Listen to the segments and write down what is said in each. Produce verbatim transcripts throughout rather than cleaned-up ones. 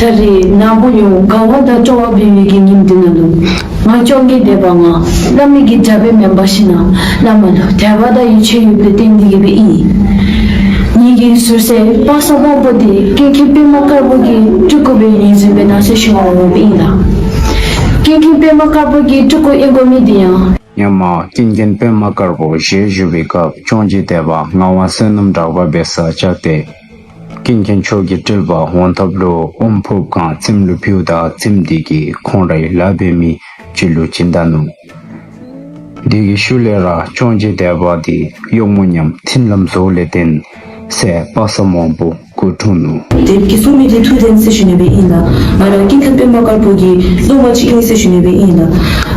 ད་རེས་ནངས་པ་ཡང་དགའ་བ་དང་སྤྲོ་བ་འབད་བའི་གི་ཉིནམ་འདི་ནང་ལུ་ང་བཅོ་བརྒྱད་དད་པ་ང་བླ་མའི་གི་གྲྭ་པ་མེན་པར་ཞིན་ན་བླ་མ་ལུ་དད་པ་དང་ཡིད་ཆེས་ཡོདཔ་ལས་བརྟེན་ཏེ་གི་སྦེ་ཨིན། ངེ་གི་ཟུར་སྲས་པ་སངས་དབང་པོ་འདི་ཀུན་མཁྱེན་པདྨ་དཀར་པོ་གི་སྤྲུལ་སྐུ་སྦེ་ངོས་འཛིན་འབད་གནང་ཟེར་ཞུ་བར་འོངམ་ཨིན་ལགས། ཀུན་མཁྱེན་པདྨ་དཀར་པོ་གི་སྤྲུལ་སྐུ་ཨིན་དགོ་མི་འདི་ཡང་སྔོན་མ་ཀུན་མཁྱེན་པདྨ་དཀར་པོ་ཞལ་བཞུགས་པའི་སྐབས་བཅོ་བརྒྱད་དད་པ་ངག་དབང་བསོད་ནམས་གྲགས་པ་འབད་སར་བཅར་ཏེ་ཀུན་མཁྱེན་མཆོག་གི་སྤྲུལ་པ་འོང་ཐབས་ལུ་ཨོམ་ཕོརཔ་གང་བཙེམ་ལུ་ཕུལཝ་ད་བཙེམ་འདི་གིས་ཁོང་རའི་ལཱ་འབད་མི་ཅིག་ལུ་བྱིན་ད་ནུག། དེ་གི་ཤུལ་ལས་ར་བཅོ་བརྒྱད་དད་པ་འདི་གཡོགམོ་མཉམ་མཐུན་ལམ་བཟོཝ་ལས་བརྟེན་སྲས་པ་སངས་དབང་པོ་སྐུ་འཁྲུངས་ནུག། དེ་གིས་གསུངས་མི་འདི་ཐུགས་བདེན་ཟེར་ཞུ་ནི་སྦེ་ཨིན་ལགས། ང་ར་ཀུན་མཁྱེན་པདྨ་དཀར་པོ་གི་སློབ་མ་ཅིག་ཨིན་ཟེར་ཞུ་ནི་སྦེ་ཨིན་ལགས།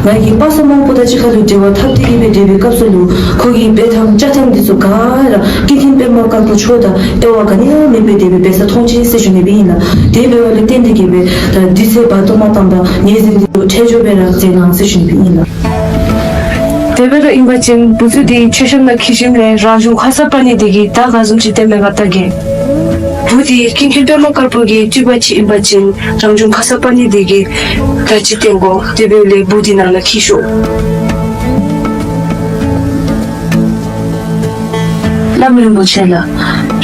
ང་གིས་པ་སངས་དབང་པོ་དང་གཅིག་ཁར་ལུ་འབྲེལ་བ་འཐབ་སྟེ་གི་སྦེ་སྡོད་པའི་སྐབས་སུ་ལུ་ཁོ་གི་འབད་ཐངས་བཅའ་ཐངས་འདི་ཚུ་ག་ར་ཀུན་མཁྱེན་པདྨ་དཀར་པོ་མཆོག་དང་དབྱེ་བ་ག་ནི་ཡང་མེདཔ་སྦེ་དེ་སྦེ་འབད་ས་མཐོང་ཅི་ཟེར་ཞུ་ནི་སྦེ་ཨིན་ལགས། དེ་འབད་བ་ལུ་བརྟེན་ཏེ་གི་སྦེ་ད་དུས་ཚོད་བར་དོ་མ་བཏང་པར་ངོས་འཛིན་འདི་ཚུ་འཕྲལ་མགྱོགས་སྦེ་ར་མཛད་གནང་ཟེར་ཞུ་ནི་སྦེ་ཨིན་ལགས། དེ་སྦེ་ར་ཨིན་པ་ཅིན་བུ་ཚུ་འདི་མཆོད་བཤམ་ནང་འཁྱིད་ཞིནམ་ལས་རང་བྱུང་ཁརྶ་པཱ་ཎི་འདི་གིས་བརྡ་ག་བཟུམ་ཅིག་སྟོནམ་མས་ག་བལྟ་གེ། བུ་འདི་ཀུན་མཁྱེན་པདྨ་དཀར་པོ་གི་སྤྲུལ་པ་ཅིག་ཨིན་པ་ཅིན་རང་བྱུང་ཁརྶ་པཱ་ཎི་འདི་གིས་བརྡ་ཅིག་སྟོན་དགོ། དེ་འབདཝ་ལས་བུ་འདི་ནང་ན་འཁྱིད་ཤོག། བླམ་རིན་པོ་ཆེ་ལགས།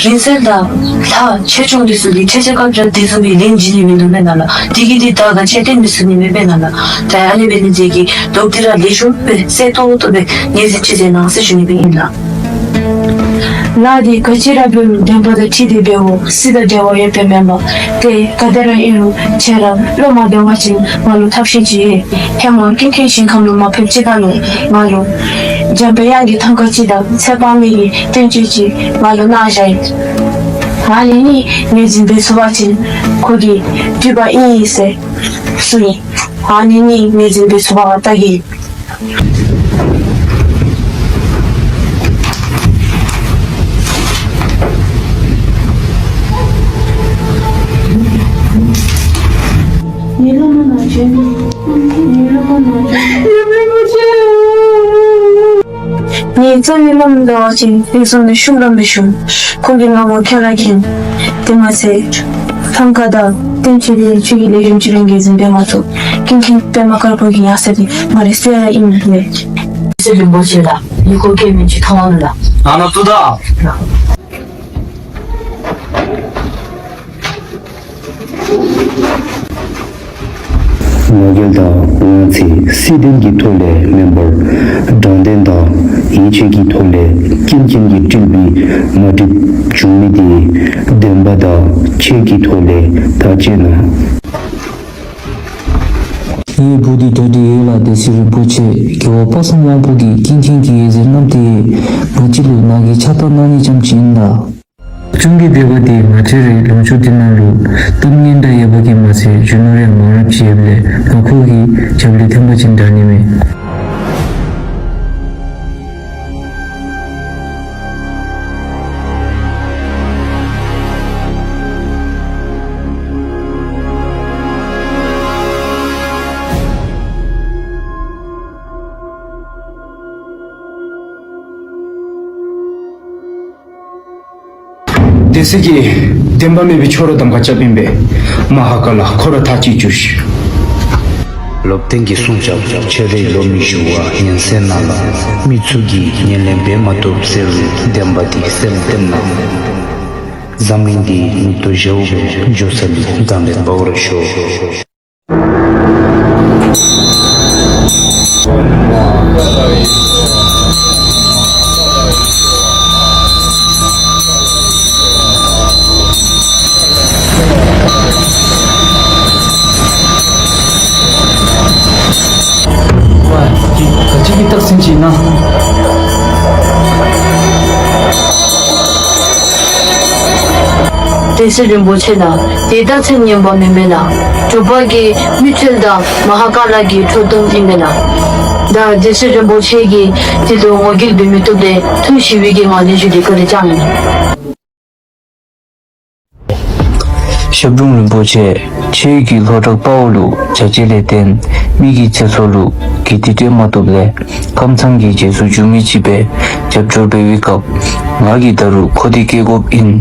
རིང་བསྲེལ་དང་ལྷ་ཆོས་སྐྱོང་འདི་ཚུ་གིས་ཁྱེད་ཅག་སྐབས་ར་དེ་བཟུམ་སྦེ་ལན་བྱིན་ནི་མིན་འདུག་མེན་ན་ལགས། དེ་གིས་འདི་བརྡ་ག་ཅི་སྟོན་མི་ཚུགས་ནི་མེད་པས་ན་ལགས། ད་ཨ་ནི་འབད་ནི་དེ་གིས་ལོག་སྟེ་ར་ལེགས་ཤོམ་སྦེ་གསལ་ཏོག་ཏོ་སྦེ་ངོས་འཛིན་ཅིག་མཛད་གནང་ཟེར་ཞུ་ནི་སྦེ་ཨིན་ལགས། ལཱ་འདི་ག་ཅི་ར་འབད་རུང་བདེན་པ་དང་འཁྲིལ་ཏེ་འབདཝ་སྲིད་དང་འབྲེལ་བ་ཡོདཔ་མེན་པར་ཏེ་ག་དེ་ར་ཨིན་རུང་ཁྱེད་ར་བློ་མ་བདེ་བ་ཅིན་ང་ལུ་ཐབས་ཤེས་ཅིག་ཡོད། ཧེ་མ་ཀུན་མཁྱེན་ཞིང་ཁམས་ལུ་མ་ཕེབས་ཅི་ད་ལུ་ང་ལུ་འཇམ་དཔལ་དབྱངས་ཀྱི་ཐང་ཀ་ཅིག་དང་ཚེ་དཔག་མེད་ཀྱི་བསྟན་བཅོས་ཅིག་ང་ལུ་གནང་བཞག་ཡི། ཨ་ནི་ནི་ངོས་འཛིན་འབད་ཚུགས་པ་ཅིན་ཁོ་གི་སྤྲུལ་པ་ཨིན་ཟེར་གསུངས་ཡི། ཨ་ནི་ནི་ངོས་འཛིན་འབད་ཚུགས་པ་ལྟ་གེ། ངེའི་བླ་མ་ནང་བྱོན། ངེའི་བླ་མ་ནང་བྱོན། ངེའི་རྩ་བའི་བླ་མ་འབད་བ་ཅིན་ངེའི་བསམ་དོན་ཤུགས་རམ་སྦེ་ཞུ། ཁོ་གི་ལཱ་མོ་ཁྱོད་ར་མཁྱེན། དེ་མ་ཚད་ཐང་ཀ་དང་བསྟན་བཅོས་འདི་ཁྱོད་ཀྱིས་ལེགས་ཤོམ་ཅིག་ར་ངོས་འཛིན་འབད་མ་ཚུགས། ཀུན་མཁྱེན་པདྨ་དཀར་པོ་གི་ཡང་སྲིད་འདི་ང་རའི་སྲས་ར་ཨིན་མས། སྲས་རིན་པོ་ཆེ་ལགས། ཡི་གུ་སྐད་མིན་ཅིག་མཐོང་ལགས། ཨ་ནཱ་ལྟོས་ད། ང་རྒྱལ་དང་ང་ཚེ་སྲིད་དོན་གྱི་ཐོག་ལས་མེན་པར་དྲང་བདེན་དང་ཡིད་ཆེས་ཀྱི་ཐོག་ལས་ཀུན་མཁྱེན་གྱི་སྤྲུལ་པའི་མ་བསྒྲིབས་བྱུང་མི་དེ་བདེན་པ་དང་ཆོས་ཀྱི་ཐོག་ལས་ད་བཅད་ན། ངེའི་བུ་འདི་གྲ་སྒྲིག་ཡོད་ལགས། སྡེ་སྲིད་རིན་པོ་ཆེ། རྒྱལ་བ་པ་སངས་དབང་པོ་གིས་ཀུན་མཁྱེན་གྱི་འོད་ཟེར་བསྣམས་ཏེ་ང་བཅས་ལུ་ནགས་ཀྱི་ཕྱག་རྟགས་གནང་ནི་ཙམ་ཅིག་ཨིན་ལགས། བཅོ་བརྒྱད་དད་པ་འདི་ང་བཅས་རའི་ལུང་ཕྱོགས་འདི་ནང་ལུ་གཏམ་སྙན་གྲགས་ཡོད་པ་གིས་མ་ཚད་རྒྱུ་ནོར་ཡང་མང་རབས་ཅིག་ཡོདཔ་ལས་ང་ཁོ་གི་རྒྱབ་ལས་ཐོན་པ་ཅིན་དྲག་ནི་མས། སྡེ་སྲིད་ཀྱིས་བདེན་པ་མེད་པའི་ཆོས་ར་གདམ་ཁ་རྐྱབ་ཨིན་པས། མ་ཧཱ་ཀཱ་ལ་ཁོ་ར་ཐག་གཅོད་བཅུག་ཤིག། ལོབ་བརྟན་གྱིས་གསུངས་ཀྱང་ཆོས་དེ་ལོབ་མི་ཞུ་བ་ཉན་སེ་ན་ལ། མི་ཚུ་གིས་ཉན་ལེན་འབད་མ་བཏུབ་ཟེར་བའི་བདེན་པ་འདི་གསལ་བཏབ་ན། འཛམ་གླིང་འདི་མིག་ཏོ་ཞརཝ་སྦེ་འགྱོ་ས་ལུ་དང་ལེན་འབད་བར་ཤོག། སྡེ་སྲིད་རིན་པོ་ཆེ་ལགས། དེ་རྟགས་མཚན་ངན་པ་མེན་པས་ལགས། དྲུག་པ་གི་མི་ཐུལ་དང་མ་ཧཱ་ཀཱ་ལ་གི་ཁྲོ་གཏུམ་ཨིན་པས་ལགས། ད་སྡེ་སྲིད་རིན་པོ་ཆེ་གིས་དེ་ལུ་ངོ་རྒོལ་འབད་མི་བཏུབ་ལས་ཐུགས་ཞི་བའི་གི་ངང་ལས་བཞུགས་ཏེ་བཀའ་དྲིན་བསྐྱང་གནང་། ཞབས་དྲུང་རིན་པོ་ཆེ། ཆོས་ཀྱི་ལྷོ་བྲག་དཔའ་བོ་ལུ་བྱ་བྱེད་ལས་བརྟེན་མི་གི་ཚེ་སྲོག་ལུ་གི་དེ་སྤྲོད་མ་བཏུབ་ལས་ཁམས་ཚང་གི་རྗེས་སུ་འཇུག་མི་ཅིག་སྦེ་རྒྱབ་སྐྱོར་འབད་བའི་སྐབས་ང་གིས་ད་རུང་ཁོ་འདི་བསྐྱལ་དགོཔ་ཨིན།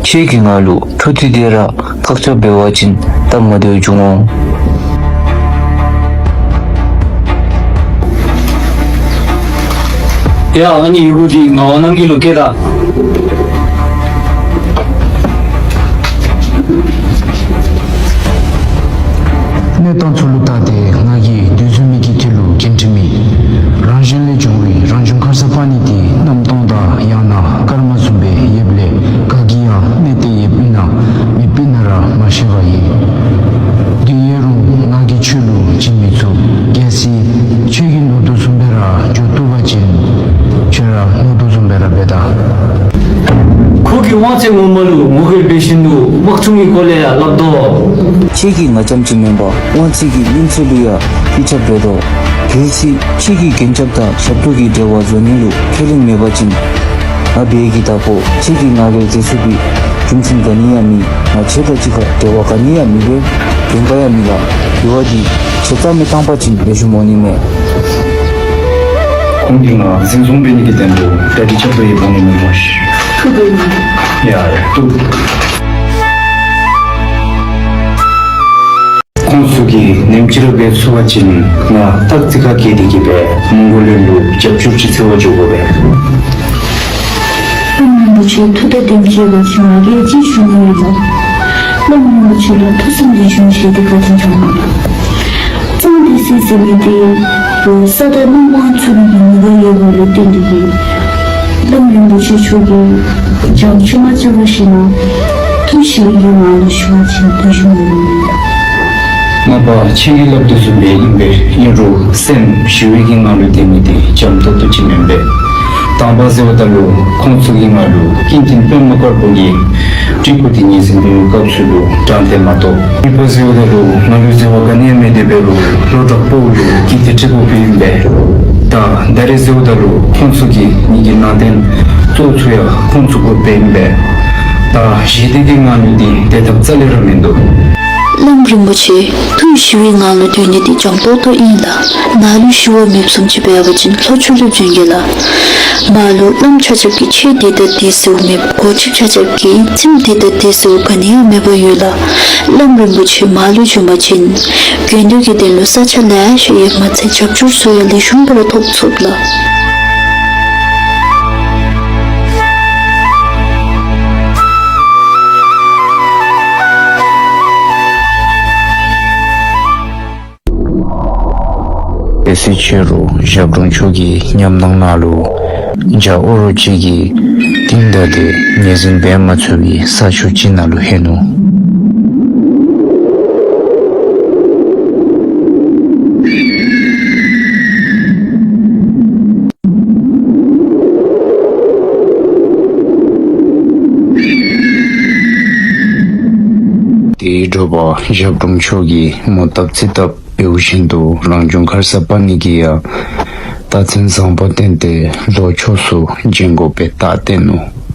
ཁྱེད་ཀྱིས་ང་ལུ་འཕྲོ་མཐུད་དེ་ར་བཀག་ཆ་འབད་བ་ཅིན་སྟབས་མ་བདེཝ་འབྱུང་འོང་། ཡ་ཨ་ནི་ཡི་གུ་འདི་ངག་དབང་རྣམ་རྒྱལ་ལུ་བསྐྱལ་ད། གནས་སྟངས་ཚུ་ལུ་བལྟ་སྟེ་ང་གིས་དུས་ཚོད་མི་གི་ཐད་ལུ་འགན་འཁྲི་མེད། རང་གཞན་ལས་བྱུང་བའི་རང་བྱུང་ཁར་ས་པ་ཎི་དེ་གནམ་སྟོང་དང་ཡང་ན་སྐར་མ་བཟུམ་སྦེ་ཡོདཔ་ལས་ག་གིས་ཡང་གནས་ཏེ་ཡོདཔ་ཨིན་ན་མེདཔ་ཨིན་ན་ར་མ་ཤེས་པ་ཨིན། དེ་ཡོད་རུང་ང་གིས་ཁྱོད་ལུ་བྱིན་མི་ཚུགས། གལ་སྲིད་ཁྱོད་ཀྱིས་མནོ་དོ་བཟུམ་སྦེ་ར་འགྱོ་བཏུབ་པ་ཅིན་ཁྱོད་ར་མནོ་དོ་བཟུམ་སྦེ་ར་འབད་ད། ཁོ་གིས་དབང་ཚད་ངོ་མ་ལུ་ངོ་རྒོལ་འབད་བཞིན་དུ་དམག་དཔུང་གི་སྐོར་ལས་ཡང་སླབ་དོ། ཁྱེད་ཀྱིས་ང་རྐྱངམ་ཅིག་མེན་པར་དབང་ཚད་ཀྱི་གནས་ཚད་ལུ་ཡང་སྤྱི་ཁྱབ་འབད་དོ། གལ་སྲིད་ཁྱེད་ཀྱིས་གན་རྐྱབ་དང་ཞབས་ཏོག་གི་འབྲེལ་བ་བཟོ་ནི་ལུ་ཁས་ལེན་མེད་པ་ཅིན་ང་འབད་གི་ད་ཁོ་ཁྱེད་ཀྱིས་ང་གིས་མཛད་ཚུགས་པའི་རྒྱུ་མཚན་ག་ནི་ཡང་མེད། ང་ཁྱེད་དང་གཅིག་ཁར་འབྲེལ་བ་ག་ནི་ཡང་མེད་པས། དོན་ག་ཡང་མེད་ལགས། འབྲེལ་བ་འདི་ཁྱེད་རྩ་མེད་བཏང་པ་ཅིན་ལེགས་ཤོམ་འོང་ནི་མས། ཁོང་གིས་ང་འཛིན་བཟུང་འབད་ནི་གི་དོན་ལུ་གྲ་སྒྲིག་རྐྱབ་སྦེ་ཡོདཔ་འོང་ནི་མས་སྨོ་ཤིག། ཐུགས་རྗེ་ཆེ། ཡ་ཡ་ཐུགས། ཁོང་ཚུ་གིས་ནེམ་ཅིག་ར་འབད་ཚུགས་པ་ཅིན་ང་སྟག་རྩེ་ཁ་བཀལ་ཏེ་གི་སྦེ་མོང་གོ་ལིང་ལུ་རྒྱབ་སྐྱོར་ཅིག་འཚོལ་བར་འགྱོ་དགོ་པས། བླམ་རིན་པོ་ཆེ་ཐུགས་དང་ལྡན་ཅིག་འབད་ཞིནམ་ལས་ཅིག་ཞུ་ནི་ཡོད་ལགས། བླམ་རིན་པོ་ཆེ་ལུ་ཐུགས་བསམ་འདི་བྱུང་ཞེས་ཏེ་བཀའ་དྲིན་བསྐྱང་གནང་། གཙང་སྡེ་སྲིད་ཟེར་མི་འདི་ས་དང་གནམ་དབང་ཚུགས་མི་གི་མི་ག་ཡོད་པ་ལུ་བརྟེན་ཏེ་གི་བླམ་རིན་པོ་ཆེ་མཆོག་གིས་བྱང་ཆུབ་མ་བཅར་བར་ཞིནམ་ལས་ཐུགས་ཞི་བའི་གི་ངང་ལུ་ཞུ་བ་ཅིན་ཐུགས་ཞུ་མི་ལུ་མེད། མ་པ་ཁྱེད་ཀྱིས་སླབ་དོ་བཟུམ་སྦེ་ཨིན་པས། ཨིན་རུང་སེམས་ཞི་བའི་གི་ངང་ལུ་སྡོད་ནི་འདི་འཇམ་ཏོང་ཏོ་ཅིག་མེན་པས། དང་པ་ཟེརཝ་ད་ལུ་ཁོང་ཚུ་གིས་ང་ལུ་ཀུན་མཁྱེན་པདྨ་དཀར་པོ་གི་སྤྲུལ་སྐུ་འདི་ངོས་འཛིན་འབད་བའི་སྐབས་སུ་ལུ་དྲང་བདེན་མ་གཏོགས། གཉིས་པ་ཟེརཝ་ད་ལུ་ང་ལུ་འཛོལ་བ་ག་ནི་ཡང་མེད་དེ་འབད་རུང་ལོ་དྲག་པོ་ལུ་གི་དེ་སྤྲུལ་སྐུ་འབདཝ་ཨིན་པས། ད་ད་རེས་ཟེརཝ་ད་ལུ་ཁོང་ཚུ་གི་ངེ་གི་ནང་རྟེན་གཙོ་བོ་ཚུ་ཡང་ཁོང་ཚུ་དགོཔ་ཨིན་པས། ད་ཞི་བདེ་གི་ངང་ལུ་འདི་སྡོད་ཐབས་རྩ་ལས་ར་མིན་འདུག། བླམ་རིན་པོ་ཆེ་ཐུགས་ཞི་བའི་ངང་ལུ་སྡོད་ནི་འདི་འཇམ་ཏོང་ཏོ་ཨིན་ལགས། ནང་ལུ་ཞི་བ་མེདཔ་བཟུམ་ཅིག་འབད་བ་ཅིན་ལྷོ་ཕྱོགས་ལུ་བྱོན་གེ་ལགས། མར་ལུ་བླམ་ཆ་ཁྱབ་ཀྱིས་ཆོས་འདི་དང་འདི་ཟེརཝ་མེད། འགོ་ཁྲིདཔ་ཆ་ཁྱབ་ཀྱིས་ཁྲིམས་འདི་དང་འདི་ཟེརཝ་ག་ནི་ཡང་མེད་པར་ཡོད་ལགས། བླམ་རིན་པོ་ཆེ་མར་ལུ་བྱོན་པ་ཅིན་དགོན་སྡེ་གི་དོན་ལུ་ས་ཆ་ལེ་ཤ་ཡོདཔ་མ་ཚད་རྒྱབ་སྐྱོར་ཚུ་ཡང་ལེགས་ཤོམ་སྦེ་ར་ཐོབ་ཚུགས་ལགས། གལ་སྲིད་ཕྱི་རུ་ཞབས་དྲུང་མཆོག་གི་ཉམས་སྣང་ནང་ལུ་རྒྱ་ཨོ་རོག་ཅིག་གིས་གཏིང་བདའ་སྟེ་ངོས་འཛིན་འབད་མ་ཚུགས་པའི་ས་ཕྱོགས་ཅིག་ནང་ལུ་ལྷོད་ནུག། དེའི་དྲོ་པ་ཞབས་དྲུང་མཆོག་གིས་མོ་བཏབ་རྩིས་བཏབ་འབདཝ་བཞིན་དུ་རང་བྱུང་ཁར་ས་པ་ཎི་གིས་ཡང་རྟགས་མཚན་བཟང་པོ་བསྟན་ཏེ་ལྷོ་ཕྱོགས་སུ་བྱོན་དགོ་པའི་རྟགས་བསྟན་ནུག།